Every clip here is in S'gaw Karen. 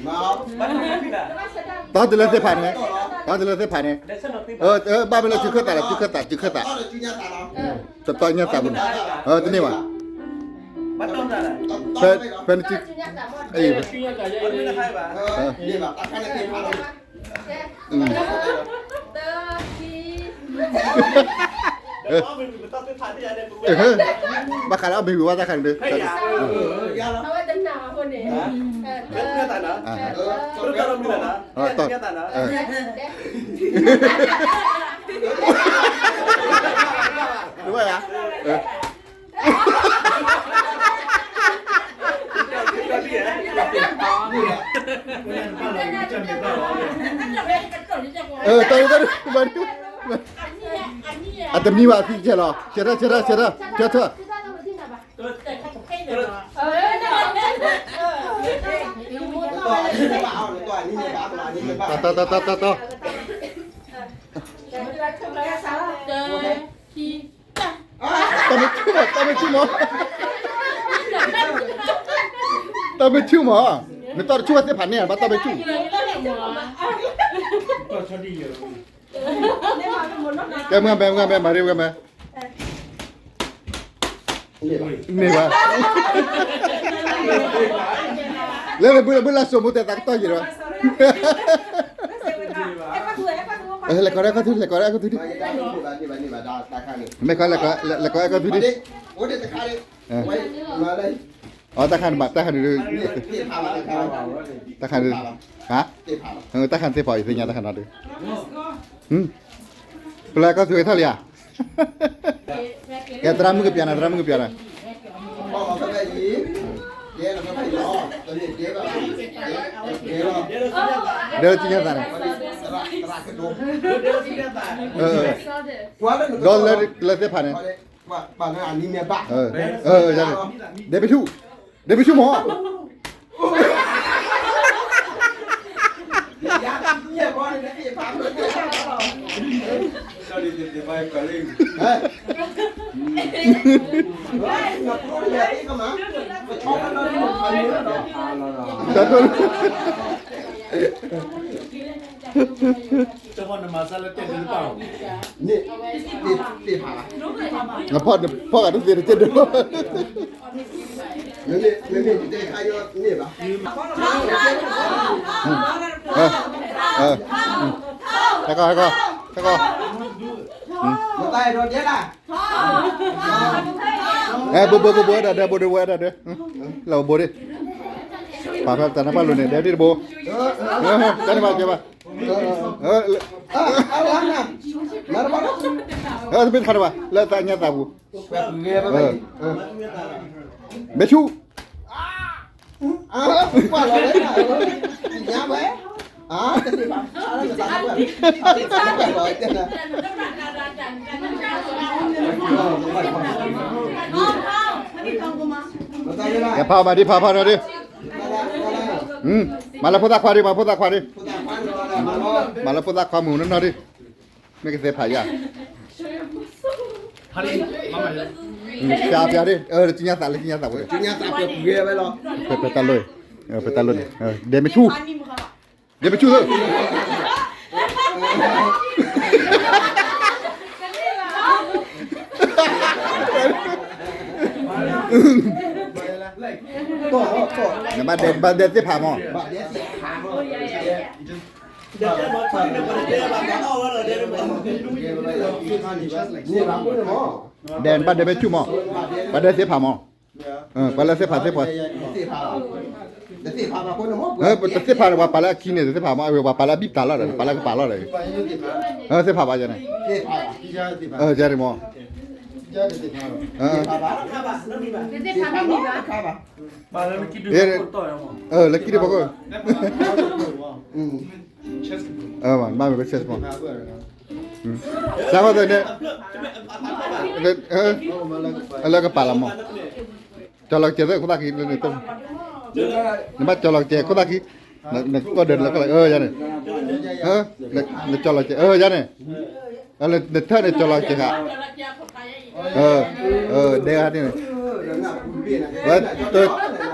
တၢ်တုၤလၢသ့ၣ်ဖးန့ၣ်, တၢ်တုၤလၢသ့ၣ်ဖးန့ၣ်, ဘၣ်မ့ၢ်လၢစုခၢၣ်သးဒီး စုခၢၣ်သး စုခၢၣ်သး, တတီၢ်ညၣ်သးပူၤန့ၣ်, တန့ၢ်ဘၣ်, ဖဲနစု, ဘၣ်ဃးလၢအမ့ၢ်ဝံၤဝဲတၢ်ခါန့ၣ်ဒီး, တဝဲယါ, အတမံဘၣ်အသံကဲလီၤ, ဆဲထၢၣ် ဆဲထၢၣ် ဆဲထၢၣ် ဆဲထၢၣ်, တၢ် တၢ် တၢ် တၢ် တၢ် တၢ်မ့ၢ်ဆူၣ်မး, တၢ်မ့ၢ်ဆူၣ်မး, နတၢ်တဆူၣ်ဝဲသ့ၣ်ဖးန့ၢ် ဘၣ်တၢ်မ့ၢ်ဆူၣ်, ကဲမုၢ်ဂၤမဲ မုၢ်ဂၤမဲ မၤရ့ဝဲမဲ န့ၢ်ဘၣ်, လၢလၢဘုလၢဘုလၢစိာ်မူတဲသးကတီၢ်ယံၤလီၤ, လဲၤကိးရဲၣ်ကီၢ်ထူ, လဲၤကိးရဲၣ်ကီၢ်ထူဒံး, မ့ၢ်ခီ, လဲၤကိးအဲၣ်ကီၢ်ထူဒံး, အတၢ်ခါန့ၣ်ဘၣ် တၢ်ခါန့ၣ်, တၢ်ခါန့ၣ်, ဟါ, တၢ်ခါန့ၣ်သ့ၣ်ဖးအံၤသ့ၣ်ညါတၢ်ခါနီၤဒီး, ပလဲၤကီၢ်ထူဝဲထီၣ်လံဧါ, ကဲသရၣ်မုၣ်ကပျးနၤ သရၣ်မုၣ်ကပျးနၤ, ဒဲလၢကညါသးန့ၣ်, ဒီးလၢသ့ၣ်ဖးန့ၣ်, ဒဲပဆူၣ်, ဒဲပဆူၣ်မး ဖီၣ်ဂၤတသ့တက့ၢ်ဒိၣ်, ဟဲကီၢ် ဟဲကီၢ် ဟဲကီၢ်, ဘိဘိဘိဘိဝဲဒၣ်ဒဲ ဘိဒိဝဲဒၣ်ဒဲ, လီၤဘိဒံး, ပာ်ဖဲတၢ်နၢ်ပၢၢ်လိၤန့ၣ် ဒဲဒ်တဘိ, တၢ်နၢ်ပၢၢ်ကဲဘၣ်, တမ့ၢ်တခါတဘၣ် လၢတၢ်ညါသးပူၤ, ဘဲဆူၣ် ကဲဖးမၤဒံး ဖးဖးနီၤဒံး, မၤလၢဖိသၣ်ခွါဒံး မၤဖိသၣ်ခွါဒံး, မၤလၢဖိသၣ်ခွါမုၣ်နီၤနီၤဒံး, မ့ၢ်ကသ့ဖးယၤ, ပျးပျးဒံး လၢကညါသး လၢကညါသးဝဲ, ပတၢ်လိၣ်, ပတၢ်လိၣ်န့ၣ်, ဒဲမ့ၢ်ဆူၣ် ဒဲမ့ၢ်ဆူၣ်ဧၢ, နဘၣ်ဒဲ ဘၣ်ဒဲသ့ၣ်ဖးမး, ဒဲနဘၣ်ဒဲမ့ၢ်ဆူၣ်မး, ဘၣ်ဒဲသ့ၣ်ဖးမး, ပှၤလၢသ့ၣ်ဖးသ့ၣ်ဖး, တသ့ၣ်ဖးန့ၣ် ပှၤပာ်လၢအခံန့ၣ် တသ့ၣ်ဖးမး, ပှၤပာ်လၢအဘံၣ်ပတၢ်လီၤဒီး ပာ်လၢကပာ်လီၤဒီး, သ့ၣ်ဖးဘၣ်ယၤန့ၣ်, ယၤန့ၣ်မး, လၢခံတဘိခိၣ်, မ့ၢ်က chess မး, စးဃီသန့ၣ်, လၢကပာ်လီၤမး, ကၠီလီၤကဲသ့ၣ်ခိၣ်သၣ်ခံ, နဘၣ်ကၠီလီၤကဲခိၣ်သၣ်ခံ, နကီၢ်ဒၢးလၢကီၢ်လၢ ယၤန့ၣ်, နကၠီလီၤကဲ ယၤန့ၣ်, နထၢၣ်န့ၣ်ကၠီလီၤကဲဃာ်, ဒဲဂၤန့ၣ်, ဝဲတ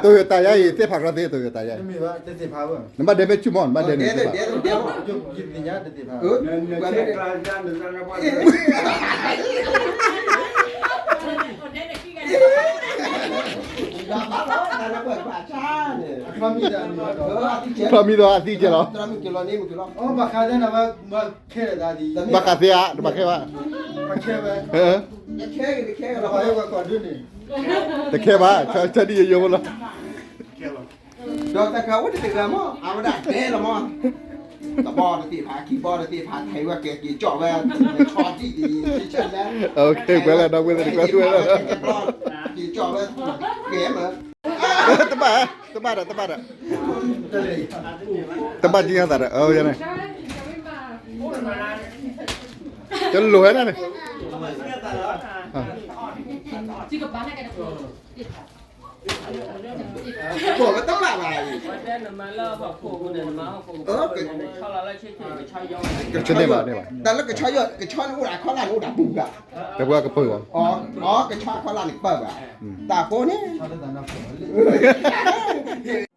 တိၢ်ယိၤတၢ်ယါအံၤ သ့ၣ်ဖးကြၢးသ့ တိၢ်ယိၤတၢ်ယါအံၤ နဘၣ်ဒဲမ့ၢ်ဆူၣ်မီၢ် နဘၣ်ဒဲန့ၣ်သ့ၣ်ဖး ချီမံဒီးအသံကဲလီၤ ဘၣ်ဃးသ့ဧါ တဘၣ်ခဲဘၣ် တခဲဘၣ် ဒီးတၢ်ကအိၣ်တဂၤမး အဝဲဒၣ်တဲလီၤမး တဘီတသ့ၣ်ဖး ခံဘီတသ့ၣ်ဖး ထဲဝဲကဲက့ၤကၠီၣ်ဝဲ ဆီဒံၣ်ဒံၣ် ကွဲးလၢဒီပုၢ်ဝဲၢ်တကွဲးဝဲ က့ၤကၠီၣ်ဝဲ ကဲမး တဘၣ် တဘၣ်ဒီး တဘၣ်ဒီး တဘၣ်ကံအသးဒီး တလိၣ်ဝဲဒၣ်န့ၣ် ကိးဝဲတဘၣ်ဘၣ် ကဆၢန့ၣ်ဘၣ်န့ၣ်ဘၣ် တၢ်လၢကဆၢယီၢ် ကဆၢန့ၣ်အိၣ်ဒၣ်ခီလၢ်န့ၣ်အိၣ်ဒၣ်ပူၤဘၣ် တပှၤကပၢၢ်ဘၣ် အကဆၢခီလၢ်န့ၣ်ပၢၢ်ဘၣ် တၢ်ဖိန့ၣ်